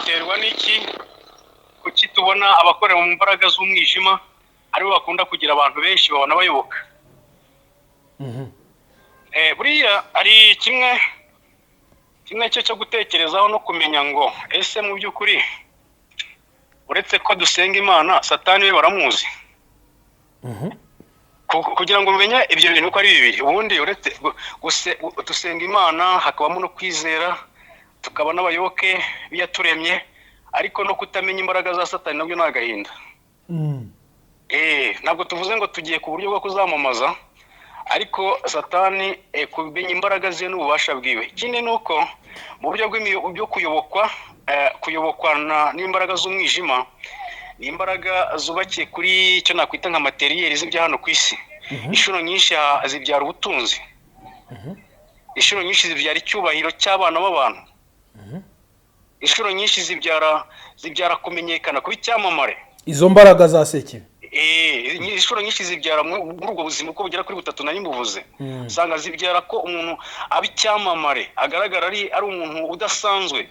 Biterwa n'iki? Kuki tubona abakorera mu mbaraga z'umwijima aribo bakunda kugira abantu benshi babona bayoboka? Buriya hari kimwe kimwe cyo gutekerezaho no kumenya ngo ese mu by'ukuri, uretse ko dusenga Imana, Satani we baramuzi? Kugira ngo umenye ibyo bintu uko ari bibiri, ubundi uretse dusenga Imana, hakabamo no kwizera, tukaba n'abayoboke b'iyaturemye, ariko no kutamenya imbaraga za Satani nabyo ni agahinda. Ntabwo tuvuze ngo tugiye ku buryo bwo kuzamamaza, ariko Satani, kumenya imbaraga ze n'ububasha bwiwe. Ikindi ni uko mu buryo bwo kuyobokwa, kuyobokwa n'imbaraga z'umwijima, ni imbaraga zubakiye kuri icyo nakwita nka matériel z'ibya hano ku isi. Inshuro nyinshi zibyara ubutunzi, inshuro nyinshi zibyara icyubahiro cy'abana b'abantu, inshuro nyinshi zibyara kumenyekana, kuba icyamamare. Izo mbaraga za sekibi. Inshuro nyinshi zibyara muri ubwo buzima uko bugera kuri butatu nari mbuvuze. Usanga zibyara ko umuntu aba icyamamare, agaragara ari umuntu udasanzwe.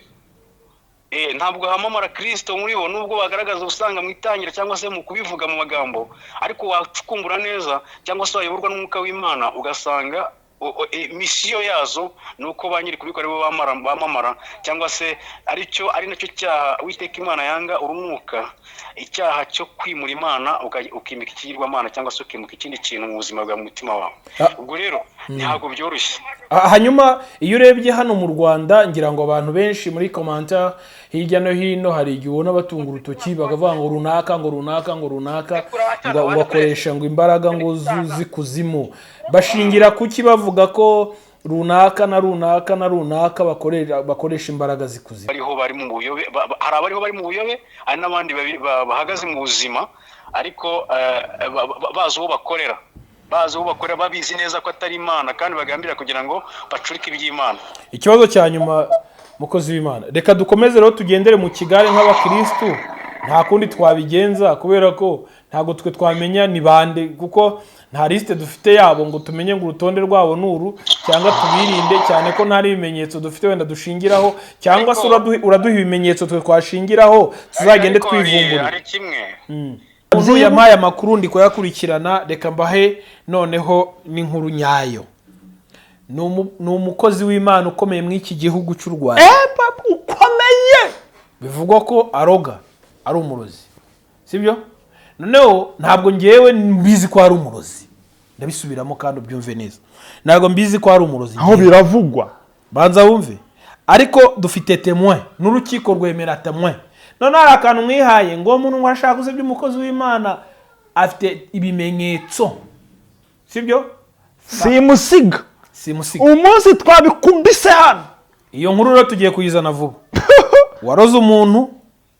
Ntabwo hamamara Kirisito muri bo, nubwo bagaragaza usanga mu itangira cyangwa se mu kubivuga mu magambo, ariko wacukumbura neza cyangwa se wayoborwa n'Umwuka w'Imana, ugasanga mission yazo ni uko ba nyiri kubikora aribo bamamara, cyangwa se aricyo ari nacyo cyaha Uwiteka Imana yanga urunuka, icyaha cyo kwimura Imana ukimika ikigirwamana cyangwa se ukimika ikindi kintu mu buzima bwawe, mu mutima wawe. Ubwo rero ntabwo byoroshye. Hanyuma iyo urebye hano mu Rwanda, ngira ngo abantu benshi muri commentaire hirya no hino, hari igihe ubona batunga urutoki bakavuga ngo runaka, ngo runaka, ngo runaka, ngo bakoresha ngo imbaraga ngo z'ikuzimu. Bashingira kuki bavuga ko runaka na runaka na runaka bakoresha imbaraga z'ikuzimu? Bariho bari mu buyobe, hari abariho bari mu buyobe, hari n'abandi bahagaze mu buzima, ariko bazi uwo bakorera, bazi uwo bakorera, babizi neza ko atari Imana, kandi bagambirira kugira ngo bacurike iby'Imana. Ikibazo cya nyuma, mukozi w'Imana. Reka dukomeze rero tugendere mu kigare nk'abakirisitu, nta kundi twabigenza, kubera ko ntabwo twe twamenya ni bande, kuko nta liste dufite yabo ngo tumenye ngo urutonde rwabo ni uru, cyangwa tubirinde, cyane ko nta n'ibimenyetso dufite wenda dushingiraho, cyangwa se uraduha ibimenyetso twe twashingiraho tuzagende Ariko twivumbura. Hari kimwe. Umuntu yampaye amakuru, ndi kuyakurikirana. Reka mbahe noneho n'inkuru nyayo. Ni umukozi w'Imana ukomeye muri iki gihugu cy'u Rwanda. Papa, ukomeye. Bivugwa ko aroga, ari umurozi, sibyo? Noneho ntabwo ngewe mbizi ko ari umurozi, ndabisubiramo kandi ubyumve neza, ntabwo mbizi ko ari umurozi. Aho Ngewe. Biravugwa. Banza wumve, ariko dufite témoin n'urukiko rwemera témoin. Noneho hari akantu mwihaye ngo umuntu ngo arashaka gusebya umukozi w'Imana, afite ibimenyetso, sibyo? Simusiga. Simusiga. Umunsi twabikumbise hano. Iyo nkuru rero tugiye kuyizana vuba. Waroze umuntu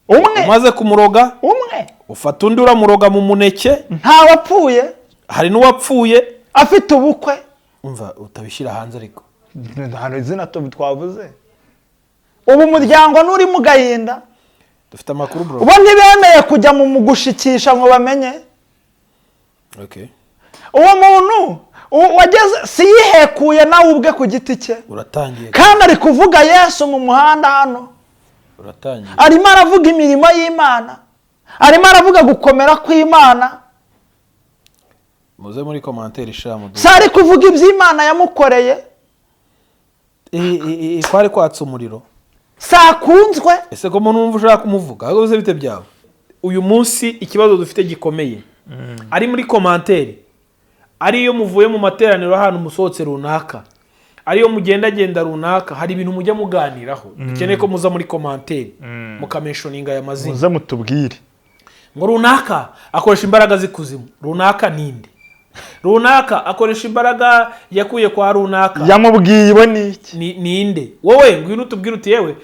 umwe, umaze kumuroga, umwe, ufata undi uramuroga mu muneke. Ntawapfuye. Hari n'uwapfuye. Afite ubukwe. Umva, utabishyira hanze ariko. Nta izina twavuze. Ubu umuryango nturi mu gahinda. Dufite amakuru, bro. Ubu ntibemeye kujya mu gushikisha ngo bamenye. Uwo muntu wageze si yihekuye nawe ubwe ku giti cye. Uratangiye. Kandi ari kuvuga Yesu mu muhanda hano. Uratangiye. Arimo aravuga imirimo y'Imana, arimo aravuga gukomera kw'Imana. Muze muri commentaire shamu. Si ari kuvuga iby'Imana yamukoreye? Kwari kwatsa umuriro. Si akunzwe? Ese ko numva ushaka kumuvuga, ahubwo bize bite byawe? Uyu munsi ikibazo dufite gikomeye, ari muri commentaire, ariyo muvuye mu materaniro, ahantu musohotse runaka, ariyo mugendagenda runaka, hari ibintu mujya muganiraho. Dukeneye ko muza muri commentaire mukamentioninga aya mazina. Muze mutubwire. Ngo runaka akoresha imbaraga z'ikuzimu, runaka ninde? Runaka akoresha imbaraga yakuye kwa runaka. Yamubwiye ibo ni iki? Ninde? Wowe ngwino utubwire uti yewe,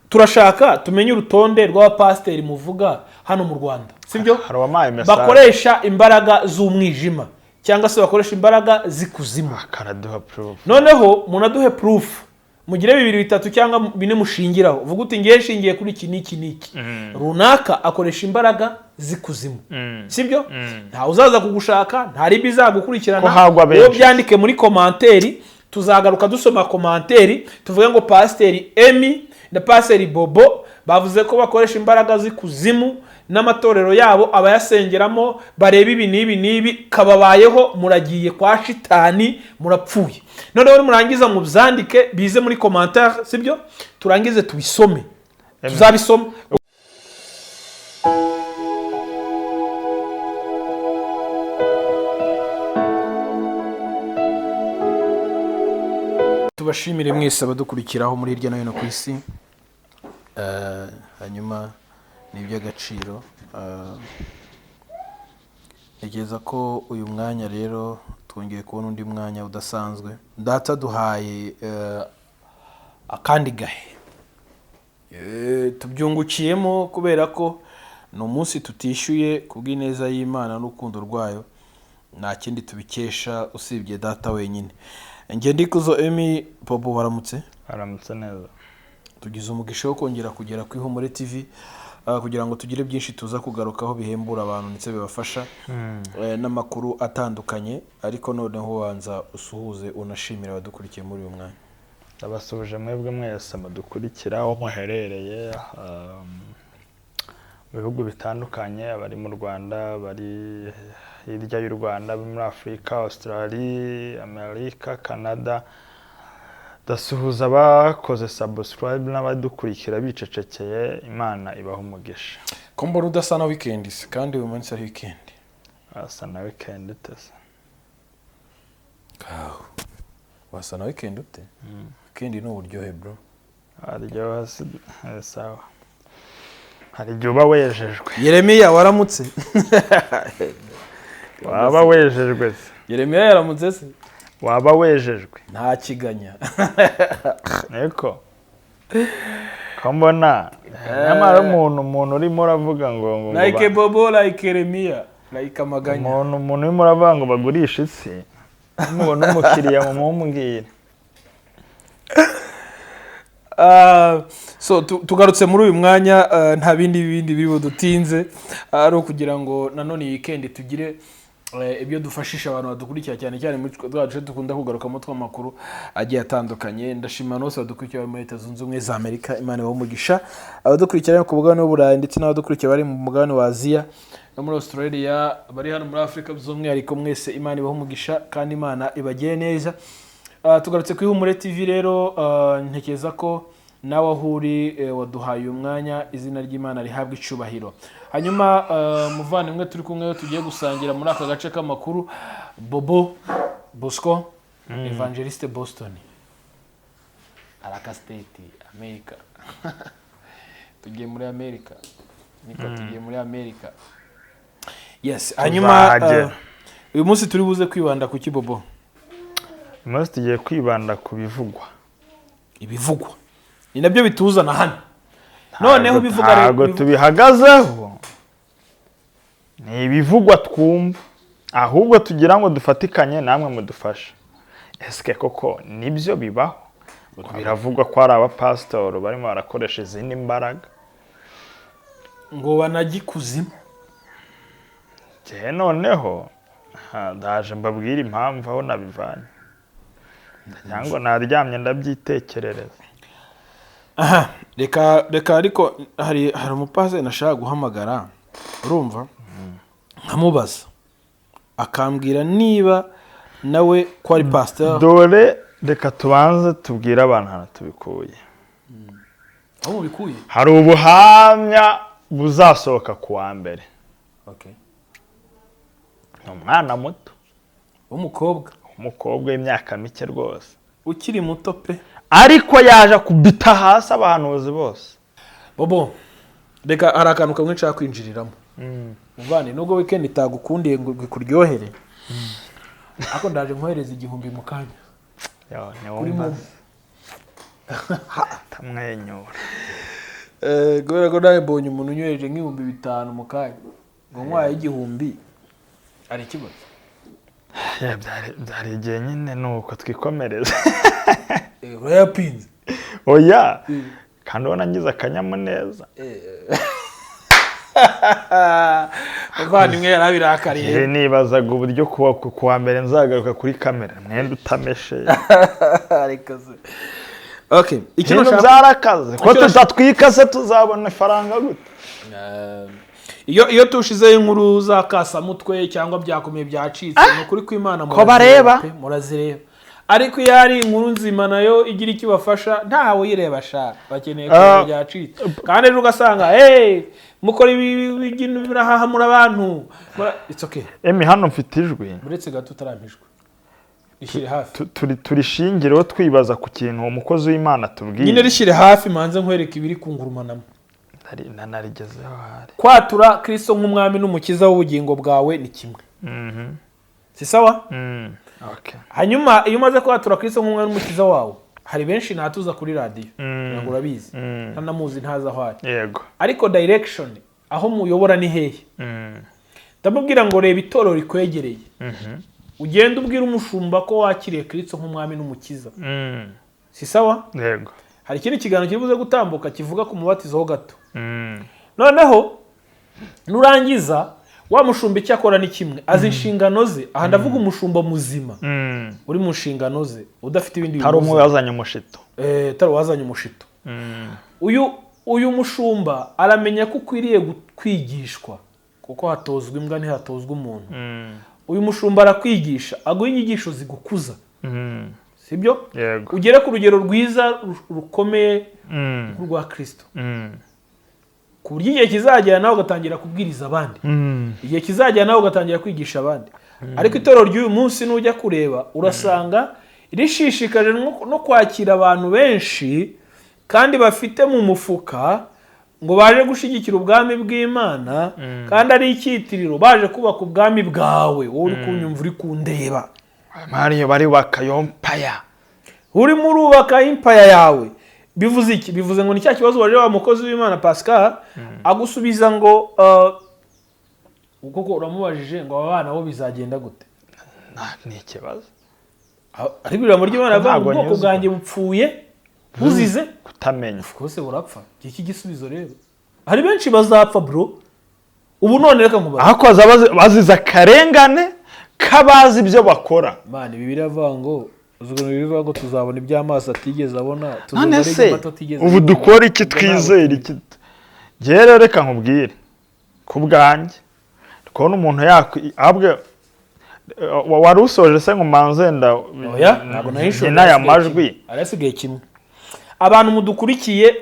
turashaka tumenye urutonde rw'abapasiteri muvuga hano mu Rwanda, sibyo? Hari uwampaye message. Bakoresha imbaraga z'umwijima cyangwa se bakoresha imbaraga z'ikuzimu. Karaduha proof. Noneho munaduhe proof, mugire bibiri, bitatu cyangwa bine mushingiraho, uvuga uti ngiye nshingiye kuri iki n'iki n'iki, runaka akoresha imbaraga z'ikuzimu, sibyo? Ntawe uzaza kugushaka, nta ribi izagukurikirana. Ko hagwa benshi. Wowe byandike muri commentaire, tuzagaruka dusoma commentaire, tuvuge ngo Pasiteri Emi na Pasiteri Bobo. Bavuze ko bakoresha imbaraga z'ikuzimu n'amatorero yabo abayasengeramo bareba ibi n'ibi n'ibi, kababayeho, muragiye kwa shitani, murapfuye. Noneho nimurangiza mubyandike, bize muri commentaire, sibyo? Turangize tubisome, tuzabisoma. Tubashimire mwese abadukurikiraho muri hirya no hino ku isi. Hanyuma ni iby'agaciro. Ntekereza ko uyu mwanya rero twongeye kubona undi mwanya udasanzwe. Data duhaye akandi gahe. Tubyungukiyemo kubera ko ni umunsi tutishyuye kubw'ineza y'Imana n'urukundo rwayo, nta kindi tubikesha usibye data wenyine. Njye Ndikuzo Emmy Bobo, waramutse? Aramutse neza. Tugize umugisha wo kongera kugera ku Ihumure TV, kugira ngo tugire byinshi tuza kugarukaho bihembura abantu ndetse bibafasha, n'amakuru atandukanye. Ariko noneho wanza usuhuze unashimira abadukurikiye muri uyu mwanya. Ndabasuhuje mwebwe mwese mudukurikira aho muherereye, mu bihugu bitandukanye, abari mu Rwanda, abari hirya y'u Rwanda, abari muri Afurika, Australia, Amerika, Canada. Ndasuhuza abakoze subscribe n'abadukurikira bicecekeye, Imana ibaha umugisha. Ko mbona udasa na weekend se, kandi uyu munsi ari weekend? Asa na weekend ute se? Kaho wasa na weekend ute? Weekend ni uburyohe, bro. Aryoha se? Sawa, hari igihe uba wejejwe. Yeremiya, waramutse? Waba wejejwe se? Yeremiya yaramutse se? Waba wejejwe. Nta kiganya. Niko ko mbona nyamara umuntu urimo uravuga ngo Like Bobo, like Yeremiya, like amaganya. Umuntu urimo uravuga ngo bagurishe isi, nimubona umukiriya mumumbwire. So tugarutse muri uyu mwanya, nta bindi biri budutinze, ari ukugira ngo nanone iyi weekend tugire ibyo dufashisha abantu badukurikira, cyane cyane muri twa duce dukunda kugarukamo tw'amakuru agiye atandukanye. Ndashima bose badukurikira bari muri Leta Zunze Ubumwe za Amerika, Imana ibahe umugisha. Abadukurikira ku mugabane w'Uburayi ndetse n'abadukurikira bari mu mugabane wa Aziya no muri Australia, bari hano muri Afurika by'umwihariko, mwese Imana ibahe umugisha kandi Imana ibagire neza. Tugarutse ku Ihumure TV rero, ntekereza ko nawe aho uri, waduhaye uyu mwanya, izina ry'Imana rihabwa icubahiro. Hanyuma muvandimwe turi kumwe tugiye gusangira muri aka gace k'amakuru, Bobo Bosco, Evangeliste Boston, Araka State, America. Tugiye muri America, niko tugiye muri America. Yes, hanyuma Tuzahagera. Uyu munsi turi buze kwibanda ku ki, Bobo? Uyu munsi tugiye kwibanda ku bivugwa. Ibivugwa ni nabyo bituzana hano. Noneho ibivuga ntabwo tubihagazeho, ni ibivugwa twumva, ahubwo tugira ngo dufatikanye namwe mudufashe. Ese koko nibyo bibaho? Biravugwa ko hari abapasitori barimo barakoresha izindi mbaraga ngo banagikuzimu. Njye noneho ndaje mbabwire impamvu aho nabivanye, cyangwa naryamye ndabyitekerereza. Aha, reka ariko hari umupasiteri nashaka guhamagara, urumva, nkamubaza akambwira niba nawe ko ari pasiteri. Dore reka tubanze tubwire abantu ahantu tubikuye. Aho mubikuye? Hari ubuhamya buzasohoka ku wa mbere. Ni umwana muto w'umukobwa, umukobwa w'imyaka mike rwose, ukiri muto pe, ariko yaje kubita hasi abahanuzi bose. Bobo, reka hari akantu kamwe nshaka kwinjiriramo. Muvane, nubwo weekend itagukundiye ngo ikuryohere, ariko ndaje nkohereza 1000 mu kanya. Kuri momo. Tamwenyura. Kubera ko nawe mbonye umuntu unyohereje nk'ibihumbi 5000 mu kanya, ngo nkwaye 1000 ari ikibazo. Byari igihe nyine nuko twikomereza. Urayapinze. Oya, kandi ubona ngize akanyamuneza. Muvandimwe yarabirakariye. Nibazaga uburyo kuwa mbere nzagaruka kuri kamera mwenda utameshe. Ariko se Okay, icyo Ibintu nashaka byarakaze ko Icyo tutatwika se tuzabona ifaranga gute? Iyo tushizeho inkuru za kasamutwe cyangwa byakomeye byacitse, ni ukuri kw'Imana Ko bareba. pe, murazireba. Ariko iyo ari inkuru nzima nayo igira icyo ibafasha, ntawe uyireba sha. Bakeneye kureba byacitse. Kandi ejo ugasanga, hey, mukora ibi birahahamura abantu. It's okay. Emi, hano mfite ijwi. Uretse gato, utarampijwe, rishyire hafi. Turishingireho twibaza ku kintu uwo mukozi w'Imana tubwiye. Nyine rishyire hafi, manze nkwereke ibiri kungurumanamo. Nanarigezeho hari. Kwatura Kristo nk'umwami n'umukiza w'ubugingo bwawe ni kimwe, si sawa? Okay. Hanyuma iyo umaze kwatura Kristo nk'umwami n'umukiza wawe, hari benshi ntatuza kuri radiyo, ntabwo urabizi, ntanamuzi, ntazi aho ari. Ariko direction aho muyobora ni hehe? Ndamubwira ngo reba itorero rikwegereye, ugende ubwira umushumba ko wakiriye Kristo nk'umwami n'umukiza. Si sawa? Yego. Hari ikindi kiganiro kiri buze gutambuka kivuga ku mubatizo ho gato. Noneho nurangiza, wa mushumba icyo akora ni kimwe, azi inshingano ze. Aha ndavuga umushumba muzima uri mu nshingano ze, udafite ibindi Hari umwe bimubuza. wazanye umushito. Utari wazanye umushito. Uyu mushumba aramenya ko ukwiriye kwigishwa, kuko hatozwa imbwa ntihatozwa umuntu. Uyu mushumba arakwigisha, aguha inyigisho zigukuza, sibyo? Yego. Ugere ku rugero rwiza rukomeye nk'urwa Kristo, ku buryo igihe kizagera nawe ugatangira kubwiriza abandi, igihe kizagera nawe ugatangira kwigisha abandi. Ariko itorero ry'uyu munsi nujya kureba urasanga rishishikaje no kwakira abantu benshi kandi bafite mu mufuka, ngo baje gushyigikira ubwami bw'Imana, kandi ari icyitiriro, baje kubaka ubwami bwawe, wowe uri kunyumva, uri kundeba. Mariyo barubaka empire. Urimo urubaka empire yawe. Bivuze iki? Bivuze ngo ni cya kibazo waje wa mukozi w'Imana Pascal agusubiza ngo kuko uramubajije ngo aba bana bo bizagenda gute? Ni ikibazo. Ariko ijambo ry'Imana rivuga ngo Ntabwo ubwoko nyuzwe. bwanjye bupfuye buzize kutamenya. Rwose burapfa. Iki gisubizo rero, hari benshi bazapfa, bro. Ubu none reka nkubaze. Ahakoze bazize akarengane k'abazi ibyo bakora. Imana, ibi biravuga ngo, uzi ukuntu bivuga ngo tuzabona iby'amaso atigeze abona, tuzumva None n'ibyo se amatwi atigeze ubu yumva. dukora iki? Ubwo ntabwo Twizere iki? Njyewe rero reka nkubwire, ku bwanjye kubona umuntu yakwi ahubwo wari usoje se ngo mbanze nda Oya, ntabwo nahishuye. n'aya majwi. Arasigaye kimwe. Abantu mudukurikiye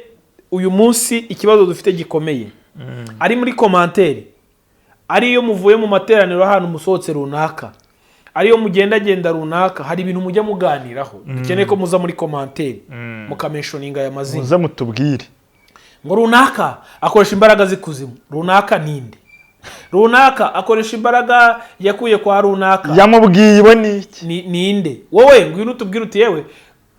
uyu munsi, ikibazo dufite gikomeye ari muri commentaire, ariyo muvuye mu materaniro, ahantu musohotse runaka, ariyo mugendagenda runaka, hari ibintu mujya muganiraho. Dukeneye ko muza muri commentaire mukamentioninga aya mazina. Muze mutubwire. Ngo runaka akoresha imbaraga z'ikuzimu, runaka ninde? Runaka akoresha imbaraga yakuye kwa runaka. Yamubwiye iwe ni iki? Ninde? Wowe ngwino utubwire uti yewe,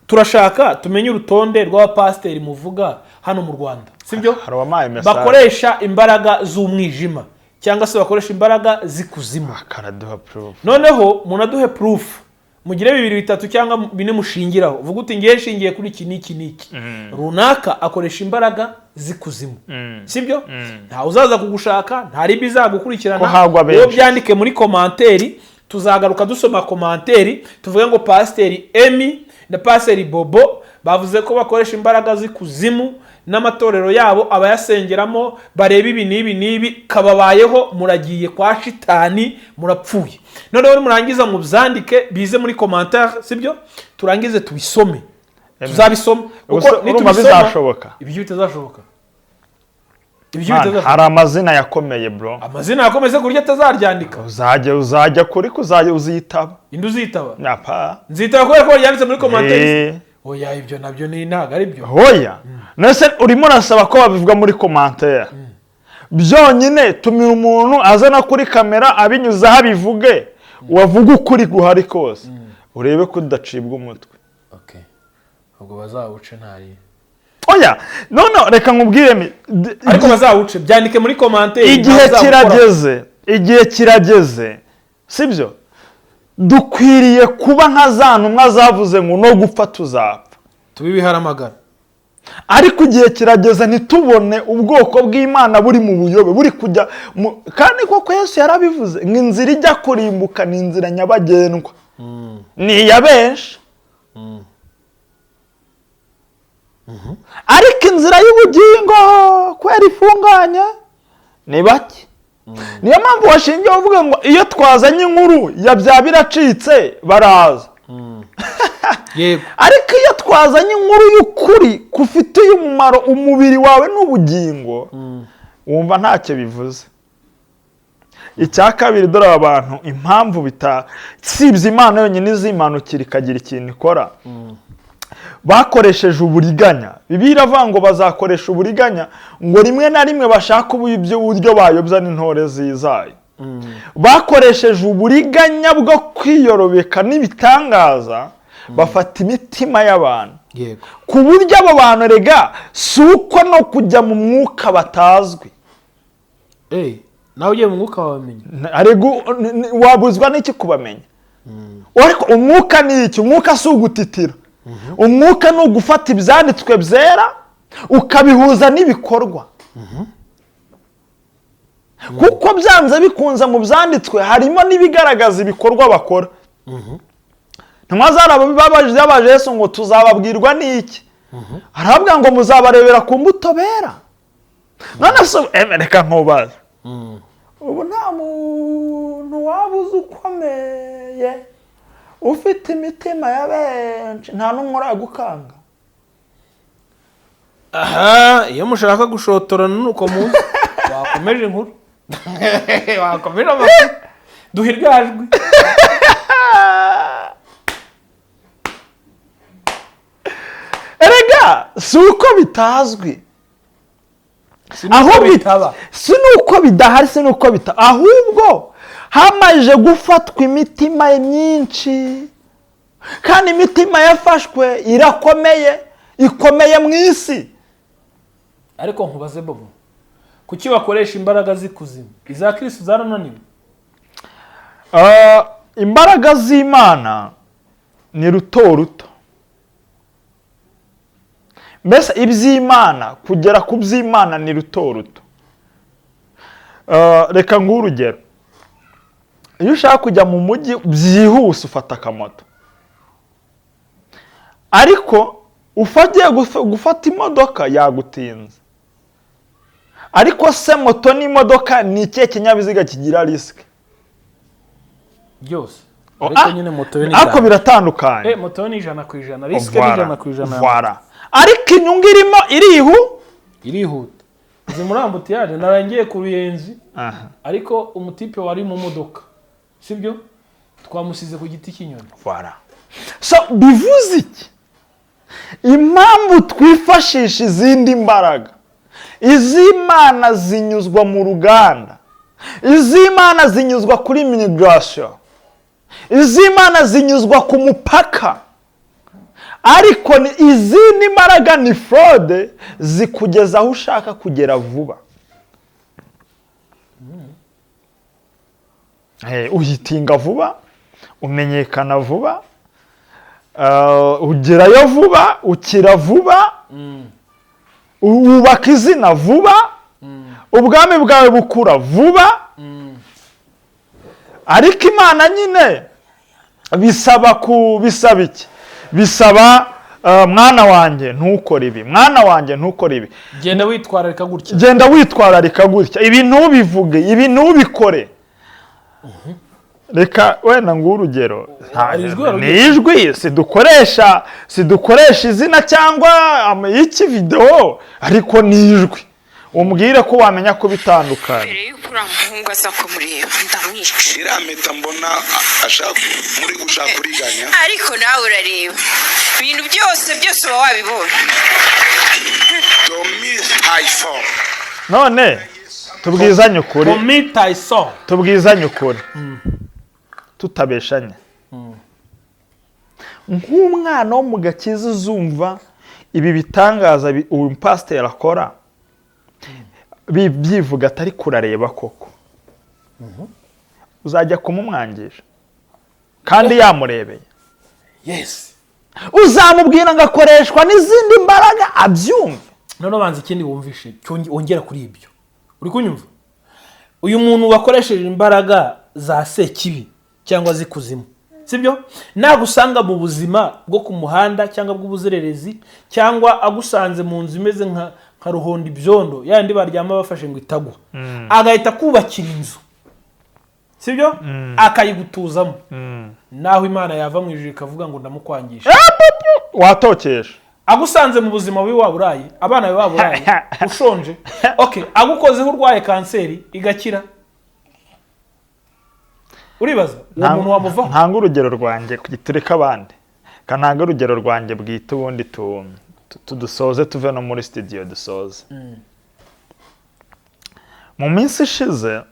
turashaka tumenye urutonde rw'abapasiteri muvuga hano mu Rwanda, sibyo? Hari uwampaye message. Bakoresha imbaraga z'umwijima cyangwa se bakoresha imbaraga z'ikuzimu. Karaduha proof. Noneho munaduhe proof, mugire bibiri, bitatu cyangwa bine mushingiraho, uvuga uti ngiye nshingiye kuri iki n'iki n'iki, runaka akoresha imbaraga z'ikuzimu, sibyo? Ntawe uzaza kugushaka, nta ribi izagukurikirana. Ko hagwa benshi. Wowe byandike muri commentaire, tuzagaruka dusoma commentaire, tuvuge ngo Pasiteri Emi na Pasiteri Bobo bavuze ko bakoresha imbaraga z'ikuzimu n'amatorero yabo abayasengeramo bareba ibi n'ibi n'ibi, kababayeho, muragiye kwa shitani, murapfuye. Noneho nimurangiza mubyandike, bize muri commentaire, sibyo? Turangize tubisome, tuzabisoma kuko Ubuse urumva nitubisoma bizashoboka? Ibyo bitazashoboka, ibyo Man, bitazashoboka. Hari amazina yakomeye, bro. Amazina yakomeze ku buryo atazaryandika. Uzajya kuri kuzajya uzitaba. Indi uzitaba? Nyapa. Nzitaba kubera ko ryanditse muri commentaire? Eh. Oya, ibyo nabyo ni ntabwo ari byo. Hoya, nese urimo urasaba ko babivuga muri commentaire byonyine? Tumira umuntu azana kuri kamera, abinyuzeho abivuge, wavuga ukuri guhari kose, urebe ko udacibwa umutwe. Okay, ubwo bazawuce ntari. Oya, no, reka nkubwire Ariko bazawuce, byandike muri commentaire. Igihe ntazawukora. kirageze, igihe kirageze, sibyo? Dukwiriye kuba nka za ntumwa zavuze ngo no gupfa tuzapfa. Tube ibiharamagara. Ariko igihe kirageze ntitubone ubwoko bw'Imana buri mu buyobe, buri kujya kandi koko Yesu yarabivuze ngo inzira ijya kurimbuka ni inzira nyabagendwa, ni iya benshi. Ariko inzira y'ubugingo kubera ifunganye ni bake. Niyo mpamvu washingiye uvuga ngo iyo twazanye inkuru ya bya biracitse baraza. Yego. Ariko iyo twazanye inkuru y'ukuri kufitiye umumaro umubiri wawe n'ubugingo, wumva ntacyo bivuze. Icya kabiri, dore aba bantu impamvu bita sibye Imana yonyine izimanukira ikagira ikintu ikora, bakoresheje uburiganya. Bibiliya iravuga ngo bazakoresha uburiganya, ngo rimwe na rimwe bashake uburyo bayobya n'intore zayo. Bakoresheje uburiganya bwo kwiyorobeka n'ibitangaza, bafata imitima y'abantu. Yego. Ku buryo abo bantu rega si uko no kujya mu mwuka batazwi. Nawe ugiye mu mwuka wabamenya. Wabuzwa n'iki kubamenya? Ariko umwuka ni iki? Umwuka si ugutitira. Umwuka ni ugufata ibyanditswe byera ukabihuza n'ibikorwa, kuko byanze bikunze mu byanditswe harimo n'ibigaragaza ibikorwa bakora. Intumwa zarabaje Yesu ngo tuzababwirwa n'iki? Aravuga ngo muzabarebera ku mbuto bera. None se reka nkubaze, ubu nta muntu waba uzi ukomeye ufite imitima ya benshi, nta n'umwe uragukanga? Aha iyo mushaka gushotorana nuko muzi wakomeje inkuru, wakomeje amakuru, duha iryo jwi. Erega si uko bitazwi, aho bitaba, si nuko bidahari, si nuko bitaba, ahubwo hamaze gufatwa imitima myinshi, kandi imitima yafashwe irakomeye, ikomeye mu isi. Ariko nkubaze Bobo, kuki bakoresha imbaraga z'ikuzimu? Iza Kristo zarananiwe? Imbaraga z'Imana ni ruto ruto. Mbese iby'Imana, kugera ku by'Imana ni ruto ruto. Reka nguhe urugero. Iyo ushaka kujya mu mujyi byihuse ufata akamoto, ariko ugiye gufata imodoka yagutinze. Ariko se moto n'imodoka ni ikihe kinyabiziga kigira risque? Byose. Ariko nyine moto yo ni ariko biratandukanye. Moto ni 100%, risque ni 100%. Voilà. Ariko inyungu irimo irihuta. Izi muri embouteillage narangiye ku Ruyenzi, ariko umutipe wari mu modoka, sibyo, twamusize ku giti cy'inyoni. Voilà. So bivuze iki? Impamvu twifashisha izindi mbaraga, iz'Imana zinyuzwa mu ruganda, iz'Imana zinyuzwa kuri immigration, iz'Imana zinyuzwa ku mupaka, ariko izindi mbaraga ni fraude, zikugeza aho ushaka kugera vuba. Uhitinga vuba, umenyekana vuba, ugerayo vuba, ukira vuba, wubaka izina vuba, ubwami bwawe bukura vuba. Ariko Imana nyine bisaba bisaba iki? Bisaba mwana wanjye ntukore ibi, mwana wanjye ntukore ibi, genda witwararika gutya, genda witwararika gutya, ibi ntubivuge, ibi ntubikore. Reka wenda nguhe urugero. Ni ijwi, sidukoresha izina cyangwa iki video, ariko ni ijwi. Umbwire ko wamenya ko bitandukanye. Mbere y'uko uriya muhungu aza kumureba ndamwica. Iriya mpeta mbona ashaka muri gushaka kuriganya. Ariko nawe urareba ibintu byose byose uba wabibonye. Tomi Tayison. None tubwizanye ukuri. Tomi Tayison. Tubwizanye ukuri. Tutabeshanye. Nk'umwana wo mu gakiza uzumva ibi bitangaza uyu pasiteri akora, byivuga atari kurareba koko, uzajya kumumwangisha kandi yamurebeye. Yes. Uzamubwira ngo akoreshwa n'izindi mbaraga abyumve. None banza ikindi wumvishe wongera kuri ibyo. Uri kunyumva? Uyu muntu wakoresheje imbaraga za sekibi cyangwa zikuzimu, Sibyo? Nagusanga mu buzima bwo ku muhanda cyangwa bw'ubuzererezi, cyangwa agusanze mu nzu imeze nka ruhondo ibyondo, yandi baryama bafashe ngo itagwa, agahita akubakira inzu, sibyo, akayigutuzamo, naho Imana yava mu ijuru ikavuga ngo ndamukwangisha. Watokesha. Agusanze mu buzima bubi, waba uraye, abana bawe waba uraye ushonje, okay, agukozeho urwaye kanseri igakira, uribaza uwo muntu wamuvaho? Ntanga urugero rwanjye, tureke abandi, kananga urugero rwanjye bwite, ubundi dusoze, tuve no muri studio dusoze. Mu minsi ishize,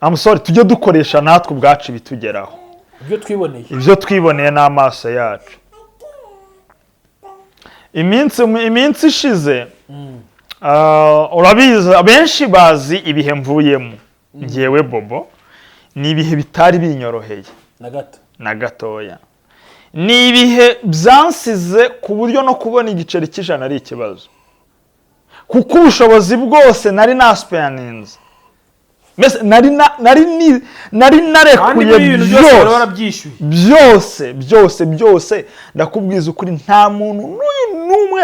I'm sorry, tujye dukoresha natwe ubwacu ibitugeraho. Ibyo twiboneye. Ibyo twiboneye n'amaso yacu. Iminsi ishize, urabizi, abenshi bazi ibihe mvuyemo ngewe Bobo, ni ibihe bitari binyoroheye. Na gato. Na gatoya. Ni ibihe byansize ku buryo no kubona igiceri cy'100 ari ikibazo, kuko ubushobozi bwose nari nasipeyaninze. Mbese nari Kandi narekuye muri ibintu byose wari byose. Warabyishyuye. Byose, byose, byose. Ndakubwiza ukuri, nta muntu n'uyu n'umwe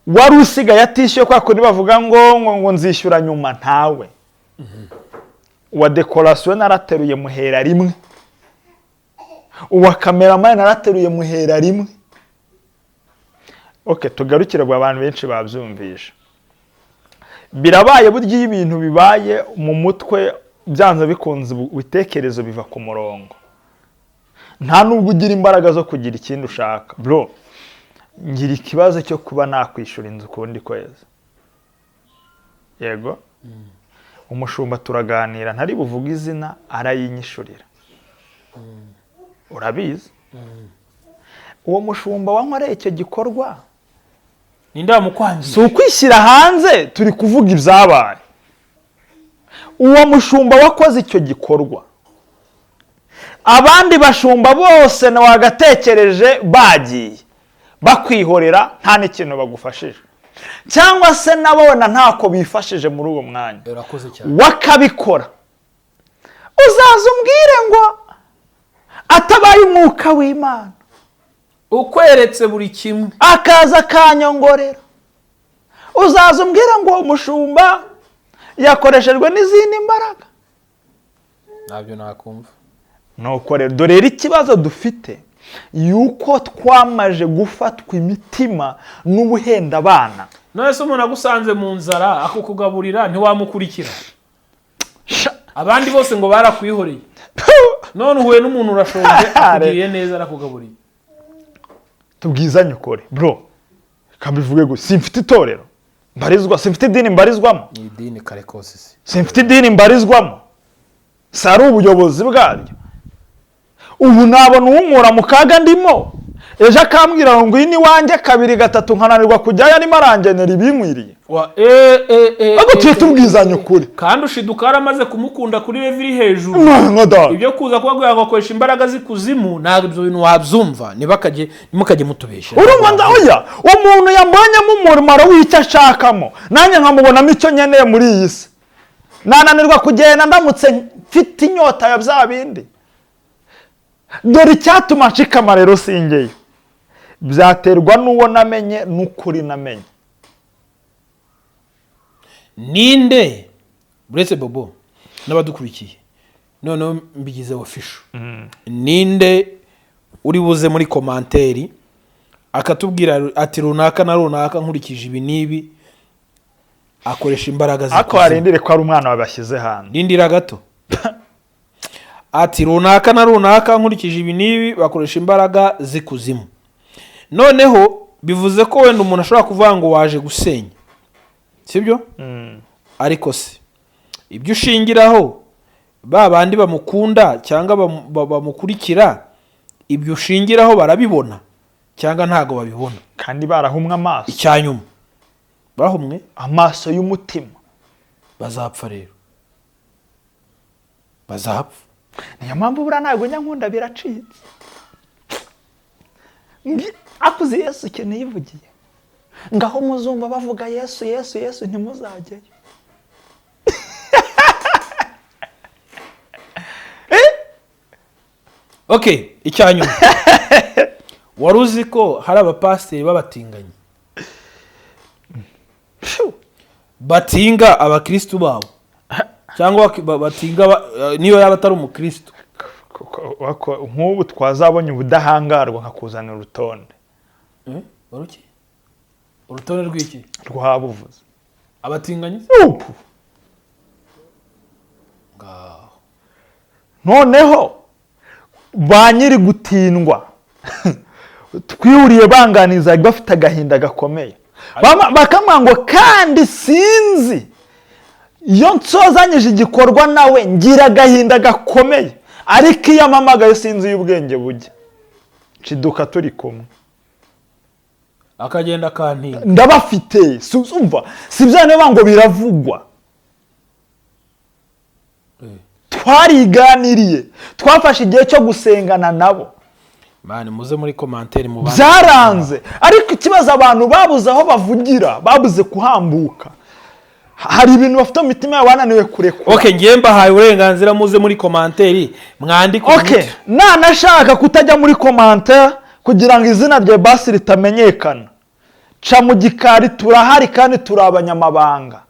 wari usigaye atishyuye, kwa kundi bavuga ngo nzishyura nyuma, ntawe. Uwa décoration narateruye muhera rimwe, uwa cameraman narateruye muhera rimwe. Ok, tugarukire ubwo, abantu benshi babyumvisha. Birabaye. Burya iyo ibintu bibaye mu mutwe, byanze bikunze ibitekerezo biva ku murongo, nta nubwo ugira imbaraga zo kugira ikindi ushaka. Bro, ngira ikibazo cyo kuba nakwishyura inzu kundi kwezi. Yego, umushumba turaganira, ntari buvuge izina, arayinyishurira. Urabizi, uwo mushumba wankoreye icyo gikorwa. Ninde wamukwangiye? Si ukwishyira hanze, turi kuvuga ibyabaye. Uwo mushumba wakoze icyo gikorwa, abandi bashumba bose wagatekereje bagiye bakwihorera, nta n'ikintu bagufashije, cyangwa se nabona ntako bifashije muri uwo mwanya. Urakoze cyane. Wakabikora, uzaza umbwire ngo atabaye umwuka w'Imana ukweretse buri kimwe, akaza akanyongorera, uzaza umbwira ngo uwo mushumba yakoreshejwe n'izindi mbaraga. Ntabyo nakumva. Nuko rero, dore rero ikibazo dufite, yuko twamaje gufatwa imitima n'ubuhenda abana. None se umuntu agusanze mu nzara akukugaburira, ntiwamukurikira? Sha. Abandi bose ngo barakwihoreye, none uhuye n'umuntu urashonje, akugiriye neza, arakugaburiye. Tubwizanye ukuri, bro, kabivuge gusa, simfite itorero mbarizwa, simfite idini mbarizwamo. Ni idini kare kose se. Simfite idini mbarizwamo, si ari ubuyobozi bwaryo. Ubu nabona uwunkura mu kaga ndimo, ejo akambwira ngo ngwino iwanjye kabiri, gatatu, nkananirwa kujyayo, arimo arangenera ibinkwiriye. Wa e e e Ahubwo tujye e, tubwizanya ukuri. Kandi ushiduka waramaze kumukunda kuri level iri hejuru. Nka data. Ibyo kuza kubabwira ngo akoresha imbaraga z'ikuzimu, ntabwo ibyo bintu wabyumva. Ntimukajye mutubeshya. Urumva nda oya, umuntu yambonyemo umumaro w'icyo ashakamo, nanjye nkamubonamo icyo nkeneye muri iyi si, nananirwa kugenda ndamutse mfite inyota ya bya bindi? Dore icyatuma nshikama rero singeyo, byaterwa n'uwo namenye n'ukuri namenye. Ninde uretse Bobo n'abadukurikiye, noneho mbigize official, ninde uri buze muri commentaire akatubwira ati runaka na runaka, nkurikije ibi n'ibi, akoresha imbaraga Ariko z'ikuzimu? harindire ko ari umwana wabashyize hanze. Rindira gato. Ati runaka na runaka, nkurikije ibi n'ibi, bakoresha imbaraga z'ikuzimu. Noneho bivuze ko wenda umuntu ashobora kuvuga ngo waje gusenya, sibyo? Ariko se ibyo ushingiraho, ba bandi bamukunda cyangwa bamukurikira, ibyo ushingiraho barabibona cyangwa ntabwo babibona? Kandi barahumwe amaso. Icya nyuma, bahumwe amaso y'umutima. Bazapfa rero, bazapfa. Niyo mpamvu buriya ntabwo njya nkunda biracitse. Akuze Yesu ikintu yivugiye, ngaho muzumva bavuga Yesu, Yesu, Yesu, ntimuzajyeyo. Eh? Okay, icyanyuma, wari uzi ko hari abapasiteri b'abatinganyi batinga abakristu babo, cyangwa batinga niyo yaba atari umukristu? Nk'ubu twazabonye ubudahangarwa nkakuzanira urutonde. Wari uki urutonde rw'iki? Rwabuvuze. Abatinganyi? Upu. Ngaho. Noneho ba nyiri gutindwa twihuriye banganiza bafite agahinda gakomeye. Bakamubwira ngo kandi sinzi iyo nsozanyije igikorwa nawe ngira agahinda gakomeye, ariko iyo amamagaye sinzi iyo ubwenge bujya, nshiduka turi kumwe. Akagenda akantinga. Ndabafite. Umva, si bya niba ngo biravugwa. Twariganiriye, twafashe igihe cyo gusengana nabo. Mani, muze muri commentaire mu bandi. Byaranze, ariko ikibazo abantu babuze aho bavugira, babuze kuhambuka, hari ibintu bafite mu mitima yabo bananiwe kurekura. Okay, ngiye mbahaye uburenganzira, muze muri commentaire mwandike. Okay, nanashaka kutajya muri commentaire kugira ngo izina rya basi ritamenyekana, ca mu gikari, turahari kandi turi abanyamabanga,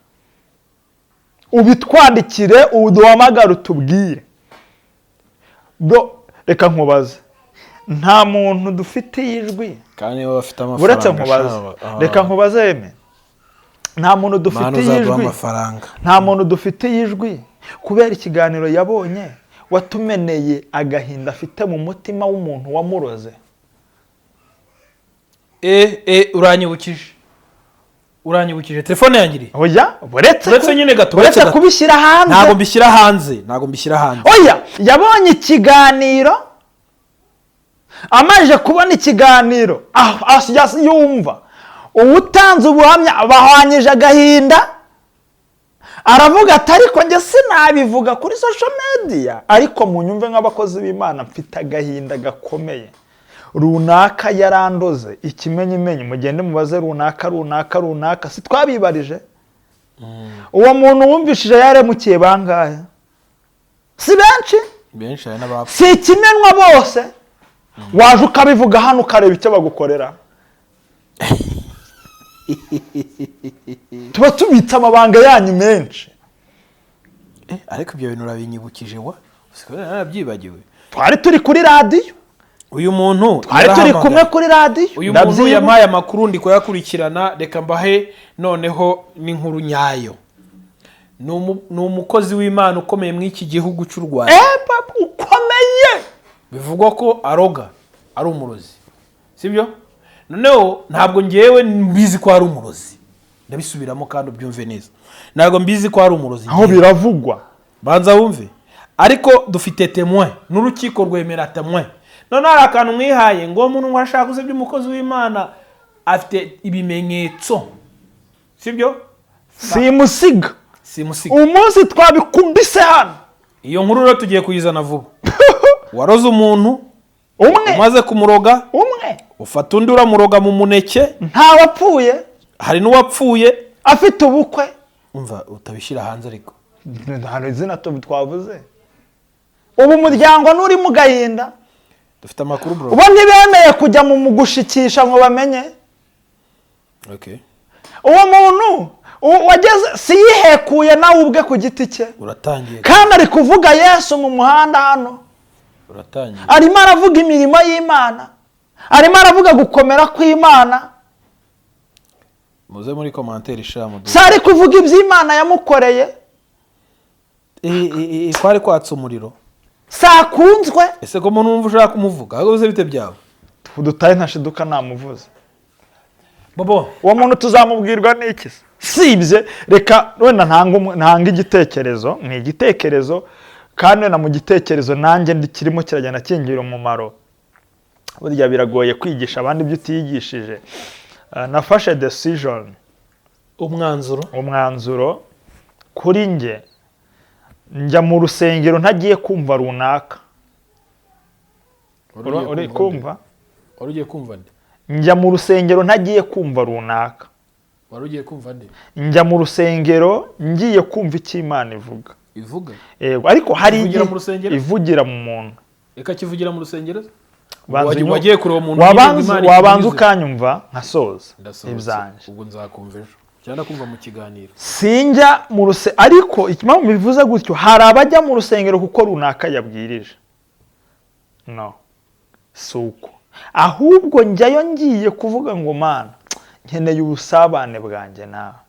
ubitwandikire, uduhamagare, utubwire. Bro, reka nkubaze, nta muntu dufitiye ijwi Kandi niba bafite amafaranga. Uretse nkubaze, reka nkubaze yeme, nta muntu Mani, dufitiye uzaduha ijwi amafaranga. Nta muntu dufitiye ijwi kubera ikiganiro yabonye watumeneye agahinda afite mu mutima w'umuntu wamuroze? Uranyibukije, uranyibukije, telefone yanjye iri Oya, uretse Uretse nyine gato, uretse uretse gato. kubishyira hanze. Ntabwo mbishyira hanze, ntabwo mbishyira hanze. Oya, yabonye ikiganiro, amaze kubona ikiganiro yumva uwutanze ubuhamya bahwanyije agahinda, aravuga ati: "Ariko njye sinabivuga kuri social media, ariko munyumve nk'abakozi b'Imana, mfite agahinda gakomeye, runaka yarandoze, ikimenyimenyi mugende mubaze runaka, runaka, runaka." Si twabibarije? Uwo muntu wumvishije yaremukiye bangahe? Si benshi? Benshi, hari n'abapfa. Si ikimenwa bose? Waje ukabivuga hano, ukareba icyo bagukorera. Tuba tubitse amabanga yanyu menshi. Ariko ibyo bintu urabinyibukije wa, usigaye narabyibagiwe. Twari turi kuri radiyo. Uyu muntu Twari turi yarahamagaye. kumwe kuri radiyo. Uyu muntu Ndabyibuka. yampaye amakuru, ndi kuyakurikirana. Reka mbahe noneho n'inkuru nyayo. Ni umukozi w'Imana ukomeye muri iki gihugu cy'u Rwanda. Papa, ukomeye. Bivugwa ko aroga, ari umurozi, sibyo? Noneho ntabwo ngewe mbizi ko ari umurozi, ndabisubiramo kandi ubyumve neza, ntabwo mbizi ko ari umurozi Aho ngewe. biravugwa. Banza wumve, ariko dufite témoin n'urukiko rwemera témoin. Noneho hari akantu mwihaye ngo uwo muntu ngo arashaka gusebya umukozi w'Imana, afite ibimenyetso, sibyo? Simusiga. Simusiga. Umunsi twabikumbise hano. Iyo nkuru rero tugiye kuyizana vuba, waroze umuntu Umwe. umaze kumuroga, Umwe. ufata undi uramuroga mu muneke. Ntawapfuye? Hari n'uwapfuye. Afite ubukwe. Umva, utabishyira hanze ariko. Nta izina twavuze. Ubu umuryango nturi mu gahinda? Dufite amakuru, bro. Ubu ntibemeye kujya mu gushikisha ngo bamenye. Okay. Uwo muntu wageze si yihekuye nawe ubwe ku giti cye? Uratangiye. Kandi ari kuvuga Yesu mu muhanda hano. Uratangiye. Arimo aravuga imirimo y'Imana, arimo aravuga gukomera kw'Imana. Muze muri commentaire sha mudu. Si ari kuvuga iby'Imana yamukoreye? Kwari kwatsa umuriro. Si akunzwe? Ese ko umuntu wumva ushaka kumuvuga, ahubwo uze bite byawe? Dutahe, ntashiduka namuvuze. Bobo. Uwo muntu tuzamubwirwa n'iki se? Sibye, reka wenda ntanga igitekerezo, ni igitekerezo, kandi wenda mu gitekerezo nanjye kirimo kiragenda kingira umumaro. Burya biragoye kwigisha abandi ibyo utiyigishije. Nafashe decision. Umwanzuro. Umwanzuro kuri njye, njya mu rusengero ntagiye kumva runaka. Uri kumva? Wari ugiye kumva nde? Njya mu rusengero ntagiye kumva runaka. Wari ugiye kumva nde? Njya mu rusengero ngiye kumva icyo Imana ivuga. Ivuga? Yego, ariko hari Ivugira igihe mu rusengero? Ivugira mu muntu. Reka kivugira mu rusengero. Banza Wagiye kureba umuntu nyine ngo Imana wabanza ikunyuze. Ukanyumva nkasoza Ndasohotse. ibyanjye. Ubwo nzakumva ejo cyangwa kumva mu kiganiro. Sinjya mu ruse, ariko impamvu bivuze gutyo, hari abajya mu rusengero kuko runaka yabwirije. No si uko, ahubwo njyayo ngiye kuvuga ngo: "Mana, nkeneye ubusabane bwanjye nawe."